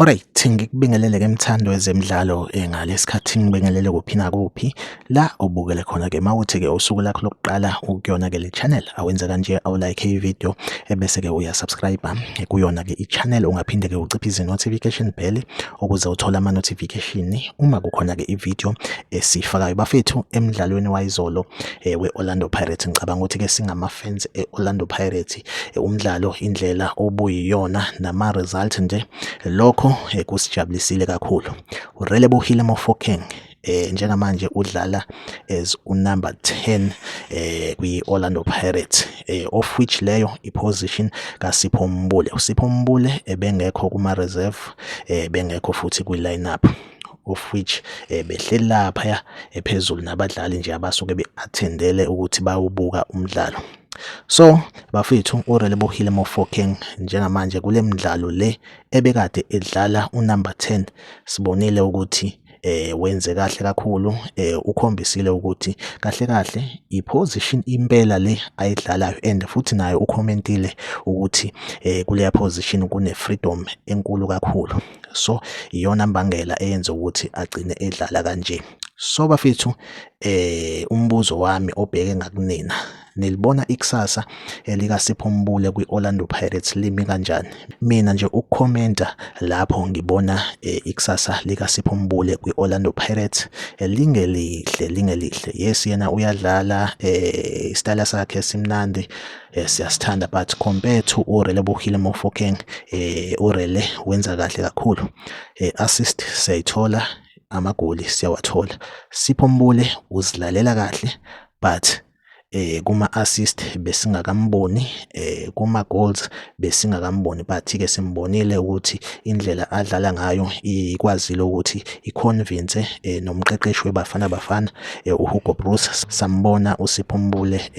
Alright, ngikubingelele-ke mthandi wezemidlalo ngalesikhathi ngibingelele kuphi nakuphi la obukele khona-ke. Mawuthi-ke usuku lakho lokuqala ukuyona-ke le channel, awenze kanje, awulike i-video ebese-ke uyasubscribe kuyona-ke i-channel. Ungaphinde-ke uciphize i-notification bell ukuze uthole ama-notification uma kukhona-ke i-video esiyifakayo. Bafethu, emdlalweni wayizolo we-Orlando Pirates, ngicabanga ukuthi-ke singama-fans e-Orlando Pirates, umdlalo indlela obuyiyona nama-result nje, lokho kusijabulisile kakhulu. URelebohile Mofokeng njengamanje udlala as unumber 10 kwi-Orlando Pirates, of which leyo iposition kaSipho Mbule. USipho Mbule ebengekho kuma-reserve, bengekho futhi kwi-lineup, of which behleli laphaya ephezulu nabadlali nje abasuke be-attendele ukuthi bawubuka umdlalo. So bafethu, uRelebohile Mofokeng njengamanje kule midlalo le ebekade edlala unumber 10, sibonile ukuthi wenze kahle kakhulu. Ukhombisile ukuthi kahle kahle iposition impela le ayidlalayo, and futhi naye ucommentile ukuthi kuleya position kune freedom enkulu kakhulu. So iyona mbangela eyenza ukuthi agcine edlala kanje. So bafethu, umbuzo wami obheke ngakunina, nilibona ikusasa likaSipho Mbule kwi-Orlando Pirates limi kanjani? Mina nje ukukhomenta lapho, ngibona ikusasa likaSipho Mbule kwi-Orlando Pirates lingelihle, lingelihle. Yes, yena uyadlala, isitayela sakhe simnandi, siyasithanda, but compared to uRelebohile Mofokeng, uRele wenza kahle kakhulu. Assist siyayithola, amagoli siyawathola. Sipho Mbule uzilalela kahle, but kuma assist besingakamboni, kuma goals besingakamboni, but ke simbonile ukuthi indlela adlala ngayo ikwazile ukuthi iconvince nomqeqeshi weBafana Bafana, uHugo Broos. Sambona uSipho Mbule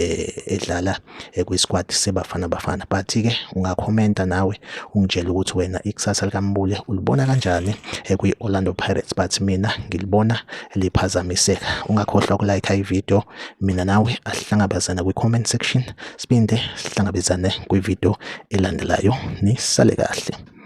edlala kwi-squad seBafana Bafana. But ke ungakhomenta nawe ungitshele ukuthi wena ikusasa likaMbule ulibona kanjani kwi-Orlando Pirates, but mina ngilibona liphazamiseka. Ungakhohlwa ukulike i-video. Mina nawe asihlangabezane kwi-comment section, siphinde sihlangabezane kwi-video elandelayo. Nisale kahle.